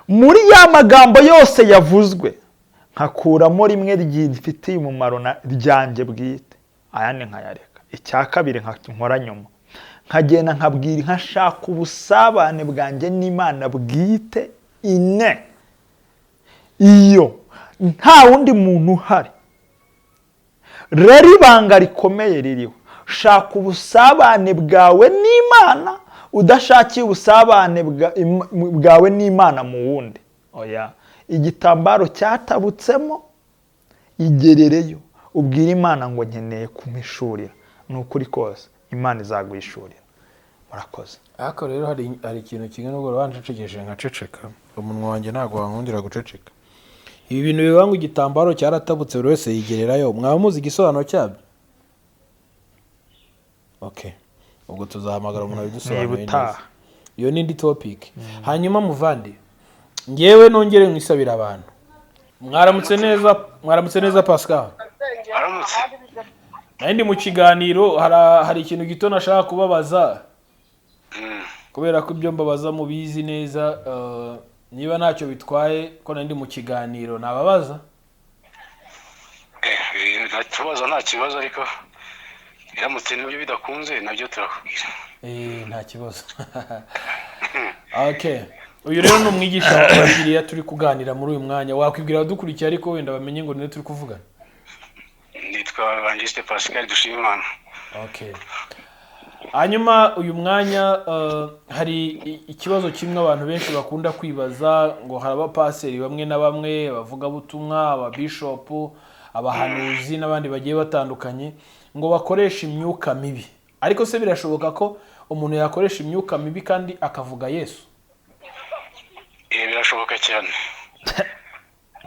Muri ya magambo yose yavuzwe, nkakuramo rimwe ryifitiye umumaro ryanjye bwite, ayandi nkayareka. Icya kabiri nkora nyuma, nkagenda nkabwira, nkashaka ubusabane bwanjye n'Imana bwite ine, iyo nta wundi muntu uhari. Rero ibanga rikomeye ririho: shaka ubusabane bwawe n'Imana udashakiye ubusabane bwawe n'Imana mu wundi. Oya, igitambaro cyatabutsemo, igerereyo ubwire Imana ngo: "Nkeneye kumishurira." Ni ukuri kose, Imana izaguhishurira. Murakoze. Ariko rero hari ikintu kimwe, nubwo wancecekesheje nkaceceka, umunwa wanjye ntabwo wankundira guceceka. Ibi bintu bivuga ngo igitambaro cyaratabutse, buri wese yigererayo, mwaba muzi igisobanuro cyabyo? Okay, ubwo tuzahamagara umuntu abidusobanuriye Niba neza. utaha. Iyo ni indi topic. Hanyuma muvandi, ngewe nongere mwisabira abantu. Mwaramutse neza, mwaramutse neza, Pascal. Aramutse. Nari ndi mu kiganiro, hari ikintu gito nashaka kubabaza, kubera ko ibyo mbabaza mubizi neza. Niba ntacyo bitwaye ko nari ndi mu kiganiro, nababaza? Nta kibazo, nta kibazo, ariko biramutse nabyo bidakunze, nabyo turakubwira. Nta kibazo. Okay, uyu rero ni umwigisha wa Bibiliya turi kuganira muri uyu mwanya. Wakwibwira abadukurikiye, ariko wenda bamenye ngo niwe turi kuvugana. Nitwa Evangeliste Pascal Dushimimana. Okay. Hanyuma uyu mwanya hari ikibazo kimwe abantu benshi bakunda kwibaza, ngo hari abapaseri bamwe na bamwe, abavugabutumwa, ababishopu, abahanuzi n'abandi bagiye batandukanye, ngo bakoresha imyuka mibi. Ariko se birashoboka ko umuntu yakoresha imyuka mibi kandi akavuga Yesu? Birashoboka cyane,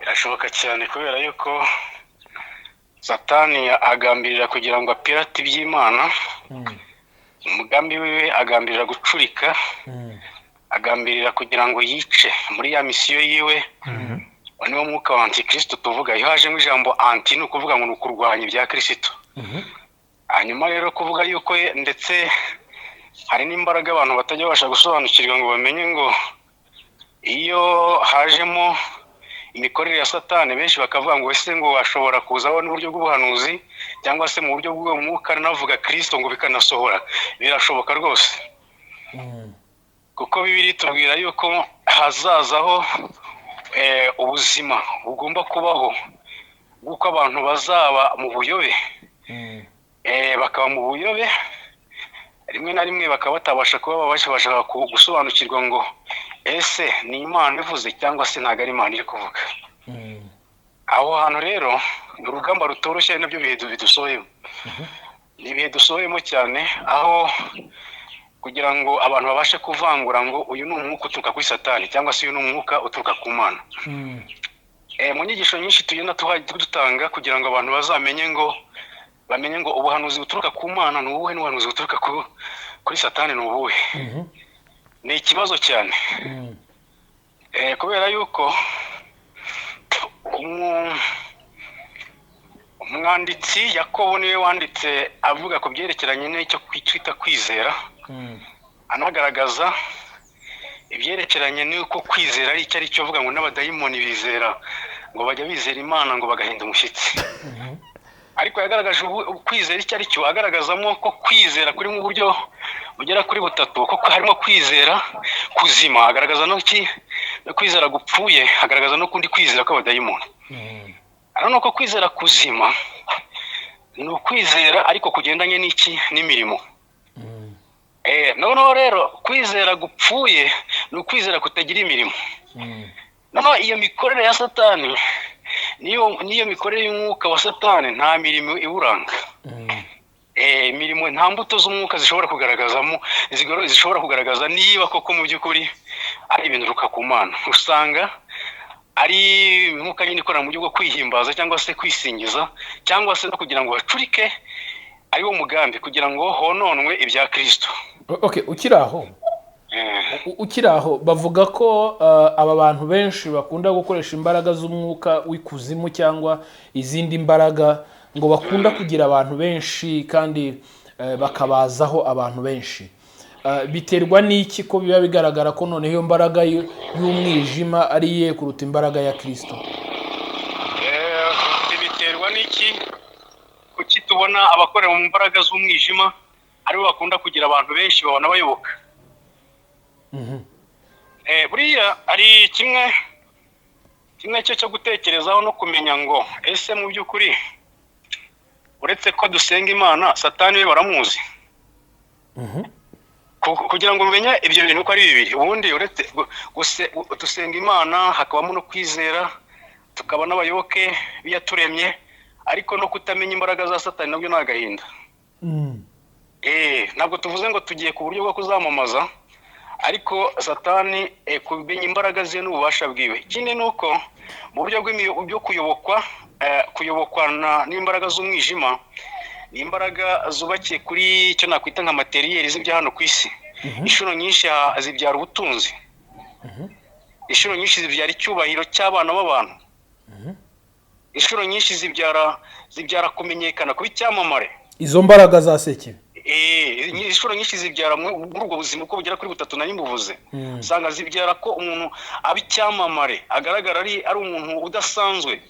birashoboka cyane, kubera yuko Satani agambirira kugira ngo apirate iby'Imana. Umugambi wiwe, agambirira gucurika, agambirira kugira ngo yice muri ya misiyo yiwe. Uwo niwo mwuka wa antikristo tuvuga. Iyo hajemo ijambo anti, ni ukuvuga ngo ni ukurwanya ibya Kirisito. Hanyuma rero kuvuga yuko ndetse hari n'imbaraga abantu batajya babasha gusobanukirwa ngo bamenye ngo iyo hajemo imikorere ya Satani, benshi bakavuga ngo: "Ese ngo ashobora kuzaho n'uburyo bw'ubuhanuzi cyangwa se mu buryo bw'uwo mwuka navuga Kirisito ngo bikanasohora?" Birashoboka rwose, kuko Bibiliya itubwira yuko hazazaho ubuzima bugomba kubaho bw'uko abantu bazaba mu buyobe, bakaba mu buyobe, rimwe na rimwe bakaba batabasha kuba babasha gusobanukirwa ngo ese ni Imana ivuze cyangwa se ntabwo ari Imana iri kuvuga. Aho hantu rero ni urugamba rutoroshye, ari nabyo bihe bidusohoyemo, ni ibihe dusohoyemo cyane, aho kugira ngo abantu babashe kuvangura ngo uyu ni umwuka uturuka kuri Satani cyangwa se uyu ni umwuka uturuka ku Mana. Mu nyigisho nyinshi tugenda dutanga kugira ngo abantu bazamenye ngo bamenye ngo ubuhanuzi buturuka ku Mana ni ubuhe n'ubuhanuzi buturuka kuri Satani ni ubuhe, ni ikibazo cyane. Kubera yuko umwanditsi Yakobo niwe wanditse avuga ku byerekeranye n'icyo twita kwizera, anagaragaza ibyerekeranye n'uko kwizera ari icyo ari cyo, avuga ngo n'abadayimoni bizera, ngo bajya bizera Imana ngo bagahinda umushyitsi. Ariko yagaragaje ukwizera icyo ari cyo, agaragazamo ko kwizera kuri mu buryo bugera kuri butatu, ko harimo kwizera kuzima, agaragaza no kwizera gupfuye, agaragaza no kundi kwizera kw'abadayimoni. Hano ko kwizera kuzima ni ukwizera ariko kugendanye n'iki? N'imirimo. Noneho rero kwizera gupfuye ni ukwizera kutagira imirimo. Noneho iyo mikorere ya Satani niyo mikorere y'umwuka wa Satani, nta mirimo iwuranga. Imirimo, nta mbuto z'umwuka zishobora kugaragazamo, zishobora kugaragaza niba koko mu by'ukuri ari ibintu bituruka ku Mana. Usanga Ari imyuka nyine ikorera mu buryo bwo kwihimbaza cyangwa se kwisingiza cyangwa se no kugira ngo bacurike, ari wo mugambi kugira ngo hononwe ibya Kristo. Okay, ukiri aho, ukiri aho, bavuga ko aba bantu benshi bakunda gukoresha imbaraga z'umwuka w'ikuzimu cyangwa izindi mbaraga, ngo bakunda kugira abantu benshi kandi bakabazaho abantu benshi. Biterwa n'iki ko biba bigaragara ko noneho iyo mbaraga y'umwijima ari iye kuruta imbaraga ya Kristo? Biterwa n'iki? Kuki tubona abakorera mu mbaraga z'umwijima aribo bakunda kugira abantu benshi babona bayoboka? Buriya hari kimwe cyo gutekerezaho no kumenya ngo ese mu by'ukuri, uretse ko dusenga Imana, Satani we baramuzi? Kugira ngo umenye ibyo bintu uko ari bibiri, ubundi uretse dusenga Imana, hakabamo no kwizera, tukaba n'abayoboke b'iyaturemye, ariko no kutamenya imbaraga za Satani nabyo ni agahinda. Ntabwo tuvuze ngo tugiye ku buryo bwo kuzamamaza, ariko Satani, kumenya imbaraga ze n'ububasha bwiwe. Ikindi ni uko mu buryo bwo kuyobokwa, kuyobokwa n'imbaraga z'umwijima, ni imbaraga zubakiye kuri icyo nakwita nka matériel z'ibya hano ku isi. Inshuro nyinshi zibyara ubutunzi, inshuro nyinshi zibyara icyubahiro cy'abana b'abantu, inshuro nyinshi zibyara kumenyekana, kuba icyamamare. Izo mbaraga za sekibi? Inshuro nyinshi zibyara muri ubwo buzima uko bugera kuri butatu nari mbuvuze. Usanga zibyara ko umuntu aba icyamamare, agaragara ari umuntu udasanzwe.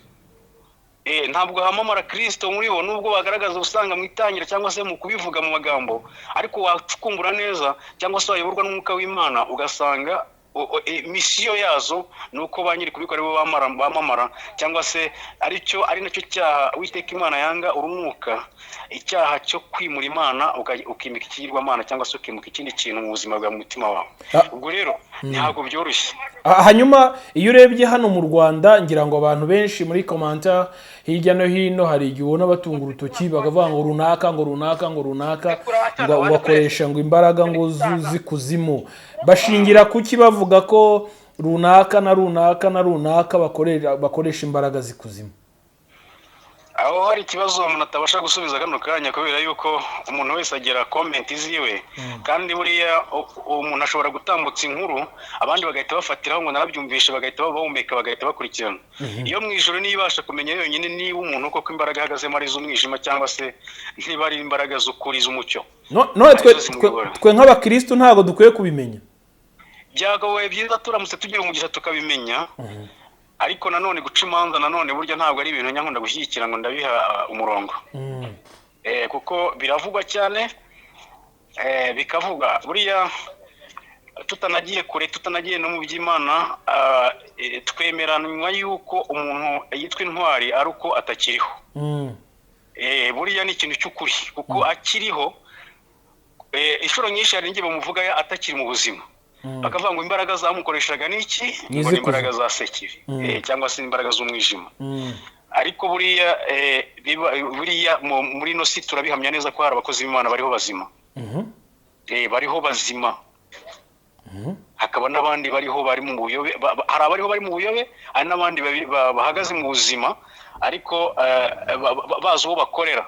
Ntabwo hamamara Kirisito muri bo, nubwo bagaragaza usanga mu itangira cyangwa se mu kubivuga mu magambo, ariko wacukumbura neza cyangwa se wayoborwa n'umwuka w'Imana, ugasanga mission yazo ni uko ba nyiri kubikora aribo bamamara, cyangwa se aricyo ari nacyo cyaha Witeka Imana yanga urunuka, icyaha cyo kwimura Imana ukimika ikigirwamana cyangwa se ukimuka ikindi kintu mu buzima bwawe, mu mutima wawe. Ubwo rero ntabwo byoroshye. Hanyuma iyo urebye hano mu Rwanda, ngira ngo abantu benshi muri commentaire hirya no hino, hari igihe ubona batunga urutoki bakavuga ngo runaka, ngo runaka, ngo runaka, ngo bakoresha ngo imbaraga ngo z'ikuzimu. Bashingira kuki bavuga ko runaka na runaka na runaka bakoresha imbaraga z'ikuzimu? Aho hari ikibazo umuntu atabasha gusubiza kano kanya, kubera yuko umuntu wese agira comment ziwe, kandi buriya umuntu ashobora gutambutsa inkuru, abandi bagahita bafatiraho ngo narabyumvishe, bagahita bahumeka, bagahita bakurikirana. Iyo mu ijoro niyo ibasha kumenya yonyine niba umuntu koko imbaraga ahagazemo ari iz'umwijima cyangwa se niba ari imbaraga z'ukuri, z'umucyo. None twe Arizo zimuyobora. Twe nk'abakirisitu ntabwo dukwiye kubimenya? Byagabaye byiza turamutse tugira umugisha tukabimenya, ariko nanone guca imanza nanone burya ntabwo ari ibintu nyankunda gushyigikira ngo ndabiha umurongo, kuko biravugwa cyane, bikavuga buriya tutanagiye kure, tutanagiye no mu by'Imana, twemeranywa yuko umuntu yitwa intwari ari uko atakiriho. Buriya ni ikintu cy'ukuri, kuko akiriho, inshuro nyinshi hari n'igihe bamuvuga atakiri mu buzima, bakavuga ngo imbaraga zamukoreshaga ni iki? Ni Ngo ni iz'ikuzimu. imbaraga za sekibi, cyangwa se imbaraga z'umwijima. Ariko buriya, buriya muri ino si turabihamya neza ko hari abakozi b'Imana bariho bazima. Bariho bazima, hakaba n'abandi bariho bari mu buyobe. Hari abariho bari mu buyobe, hari n'abandi bahagaze mu buzima, ariko bazi uwo bakorera,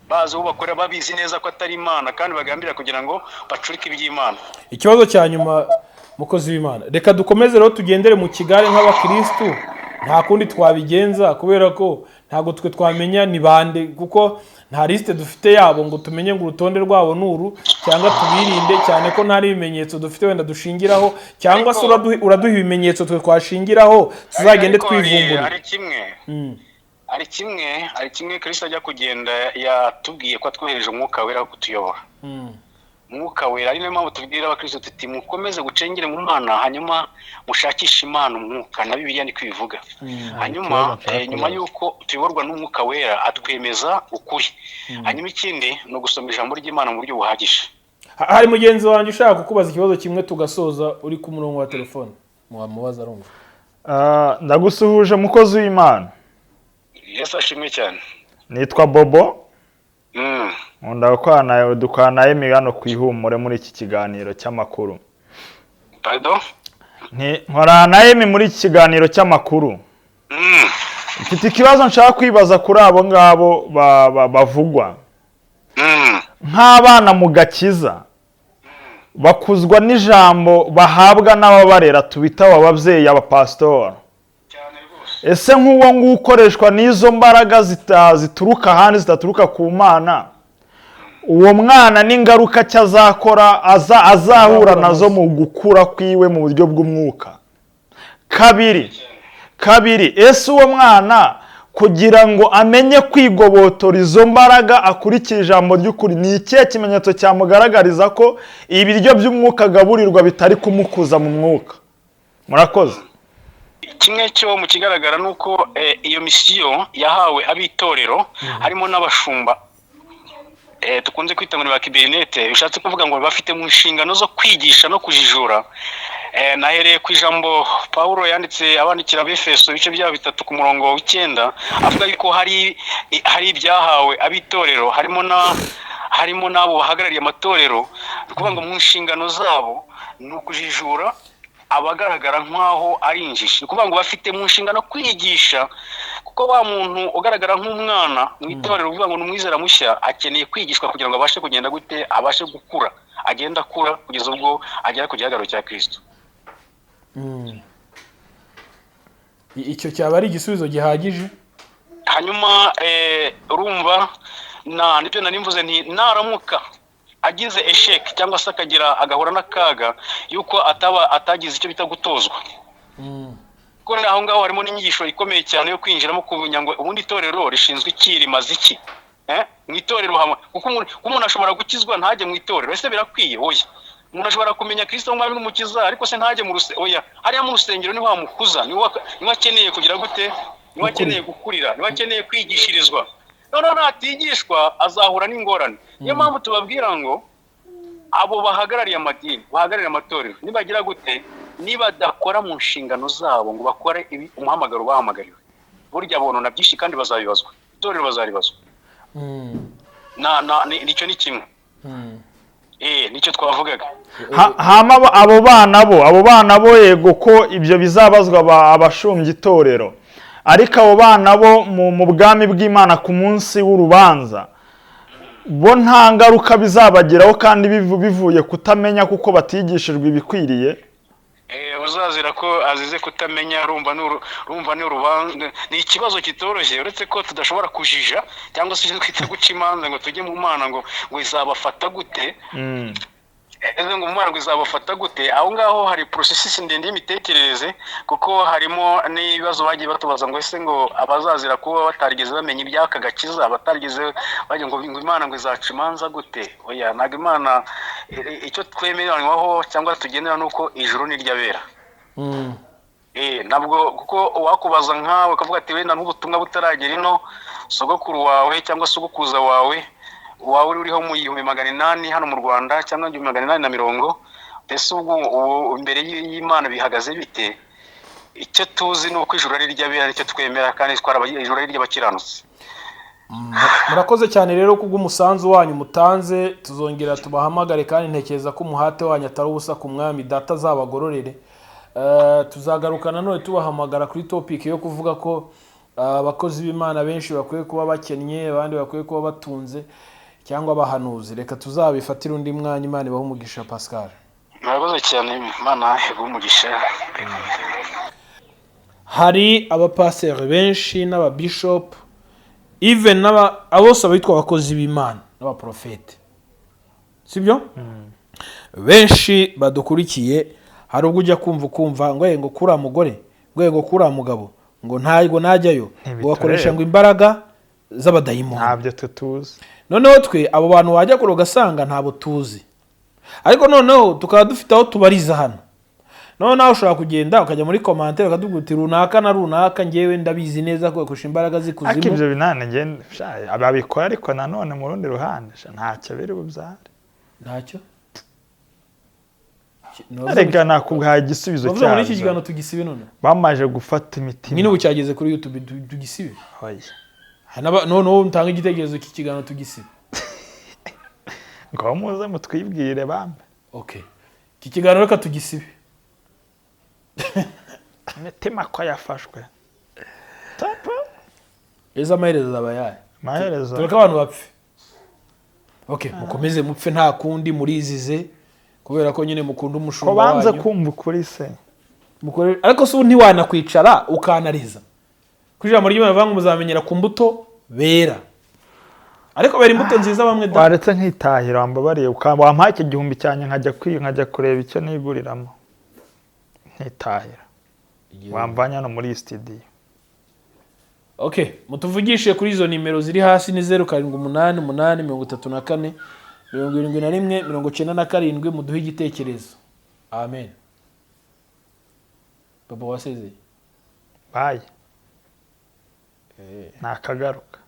bazi uwo bakorera, babizi neza ko atari Imana, kandi bagambirira kugira ngo bacurike iby'Imana. Ikibazo cya nyuma, mukozi w'Imana. Reka dukomeze rero tugendere mu kigare nk'abakirisitu, nta kundi twabigenza, kubera ko ntabwo twe twamenya ni bande, kuko nta liste dufite yabo ngo tumenye ngo urutonde rwabo ni uru, cyangwa tubirinde, cyane ko nta n'ibimenyetso dufite wenda dushingiraho, cyangwa se uraduha ibimenyetso twe twashingiraho tuzagende Ariko twivumbura. Hari kimwe Kristo ajya kugenda yatubwiye, ko atwohereje Umwuka Wera wo kutuyobora. Umwuka Wera, ari nayo mpamvu tubwira abakristo tuti: "Mukomeze gucengere mu Mana, hanyuma mushakishe Imana umwuka." Na Bibiliya niko ibivuga. Hanyuma Ikibazo nshaka nyuma kubaza. y'uko tuyoborwa n'Umwuka Wera, atwemeza ukuri. Hanyuma ikindi ni ugusoma ijambo ry'Imana mu buryo buhagije. Hari mugenzi wanjye ushaka kukubaza ikibazo kimwe tugasoza, uri ku murongo wa telefone. Wamubaza arumva. Ndagusuhuje, mukozi w'Imana. Yesu ashimwe cyane. Nitwa Bobo. Nkunda gukorana nawe, dukorana na Emi hano ku Ihumure muri iki kiganiro cy'amakuru. Pardon? Nkorana na Emi muri iki kiganiro cy'amakuru. Mfite ikibazo nshaka kwibaza kuri abo ngabo bavugwa nk'abana mu gakiza bakuzwa n'ijambo bahabwa n'ababarera, tubita abo babyeyi abapasitori. Cyane rwose. Ese nk'uwo nguwo ukoreshwa n'izo mbaraga zituruka ahandi, zidaturuka ku Mana, uwo mwana n'ingaruka cyo azakora azahura nazo mu gukura kwiwe mu buryo bw'umwuka? Kabiri, ese uwo mwana kugira ngo amenye kwigobotora izo mbaraga, akurikira ijambo ry'ukuri, ni ikihe kimenyetso cyamugaragariza ko ibiryo by'umwuka agaburirwa bitari kumukuza mu mwuka? Murakoze. Kimwe cyo mu kigaragara ni uko iyo misiyo yahawe ab'itorero, harimo n'abashumba dukunze kwita ngo ni ba kiberinete, bishatse kuvuga ngo bafite mu nshingano zo kwigisha no kujijura. Nahereye ku ijambo Pawulo yanditse abandikira Abefeso, ibice byabo 3 ku murongo w'9, avuga yuko hari ibyahawe ab'itorero, harimo n'abo bahagarariye amatorero. Ni ukuvuga ngo mu nshingano zabo ni ukujijura abagaragara nk'aho ari injiji. Ni ukuvuga ngo bafite mu nshingano kwigisha, kuko wa muntu ugaragara nk'umwana mu itorero, uvuga ngo ni umwizera mushya, akeneye kwigishwa kugira ngo abashe kugenda gute, abashe gukura, agenda akura kugeza ubwo agera ku gihagararo cya Kristo. Icyo cyaba ari igisubizo gihagije. Hanyuma urumva na nibyo nari mvuze nti naramuka agize échec cyangwa se akagira agahura n'akaga yuko ataba atagize icyo bita gutozwa, kuko aho ngaho harimo n'inyigisho ikomeye cyane yo kwinjiramo, kumenya ngo ubundi itorero rishinzwe iki, rimaze iki? Mu itorero hamwe, kuko umuntu ashobora gukizwa ntajye mu itorero. Ese birakwiye? Oya. Umuntu ashobora kumenya Kristo nk'umwami n'umukiza, ariko se ntajye mu rusengero? Oya. Hariya mu rusengero niho hamukuza, niho akeneye kugira gute, niho akeneye gukurira, niho akeneye kwigishirizwa. Noneho natigishwa azahura n'ingorane. Niyo mpamvu tubabwira ngo abo bahagarariye amadini, bahagarariye amatorero, nibagira gute, nibadakora mu nshingano zabo ngo bakore umuhamagaro bahamagariwe, burya bonona byinshi kandi bazabibazwa, itorero bazaribazwa. Na nicyo ni kimwe, nicyo twavugaga. Hama abo bana bo, yego ko ibyo bizabazwa abashumbya itorero, ariko abo bana bo mu bwami bw'Imana ku munsi w'urubanza, bo nta ngaruka bizabageraho kandi bivuye kutamenya kuko batigishijwe ibikwiriye? Uzazira ko azize kutamenya, urumva ni urubanza, ni ikibazo kitoroshye, uretse ko tudashobora kujija cyangwa se twita guca imanza ngo tujye mu Mana ngo izabafata gute. Ese ngo mu Mana ngo izabafata gute? Aho ngaho hari processus ndende y'imitekerereze, kuko harimo n'ibibazo bagiye batubaza ngo ese ngo abazazira kuba batarigeze bamenya iby'aka gakiza, batarigeze bajya ngo Imana ngo izaca imanza gute? Oya, ntabwo Imana icyo twemeranywaho cyangwa tugendera ni uko ijuru ni iry'abera. Ntabwo, kuko uwakubaza nkawe ukavuga ati wenda nk'ubutumwa butaragera ino, sogokuru wawe cyangwa sogokuruza wawe waba uriho mu 1800 hano mu Rwanda cyangwa 1840, mbese ubwo ubu imbere y'Imana bihagaze bite? Icyo tuzi ni uko ijuru ari iry'abera, nicyo twemera, kandi ijuru ari iry'abakiranutsi. Murakoze cyane rero kubw'umusanzu wanyu mutanze. Tuzongera tubahamagare, kandi ntekereza ko umuhate wanyu atari ubusa ku Mwami Data azabagororere. Tuzagaruka nanone tubahamagara kuri topic yo kuvuga ko abakozi b'Imana benshi bakwiye kuba bakennye, abandi bakwiye kuba batunze, cyangwa abahanuzi. Reka tuzabifatire undi mwanya. Imana ibahe umugisha, Pascal. Murakoze cyane, Imana iguhe umugisha. Hari abapaseri benshi n'ababishopu, even abo bose abitwa abakozi b'Imana n'abaprofete, sibyo? Benshi badukurikiye, hari ubwo ujya kumva ukumva ngo ngo kuriya mugore, ngo kuriya mugabo, ngo ntabwo najyayo, ngo Ntibitureba. bakoresha ngo imbaraga z'abadayimoni. Ntabyo twe tuzi. Noneho twe abo bantu wajya kure ugasanga ntabwo tuzi, ariko noneho tukaba dufite aho tubariza hano. Noneho nawe ushobora kugenda ukajya muri commentaire ukatubwira uti runaka na runaka, ngewe ndabizi neza ko bakoresha imbaraga Ariko z'ikuzimu. Ibyo binane njye sha, babikora, ariko nanone mu rundi ruhande sha, ntacyo biri bubyare. Ntacyo. Reka nakubwaye igisubizo Bavuze ngo muri iki cyabyo. kiganiro tugisibe none. Bamaze gufata imitima. Nyine ubu cyageze kuri YouTube, tugisibe? Oya. Hari noneho mutanga igitekerezo, iki kiganiro tugisibe? Ngo muze mutwibwire bambe. Okay, iki kiganiro reka tugisibe. Imitima ko yafashwe. Tapa. Ese amaherezo azaba ayahe? Amaherezo Tureke abantu bapfe. Okay, mukomeze mupfe, nta kundi, murizize kubera ko nyine mukunda ko umushumba banze wanyu. kumva ukuri se? Ariko se ubu ntiwanakwicara ukanariza ku ijambo ry'Imana rivuga ngo muzamenyera ku mbuto bera? Ariko bera imbuto nziza bamwe da. Waretse nkitahira, wambabariye, wampaye iki 1000 cyanjye nkajya kureba icyo niguriramo, nkitahira, wamvanye hano muri iyi studio. Okay, mutuvugishe kuri izo nimero ziri hasi, ni 0788 34 71 97, muduhe igitekerezo. Amen. Papa, wasezeye. Bye, nakagaruka.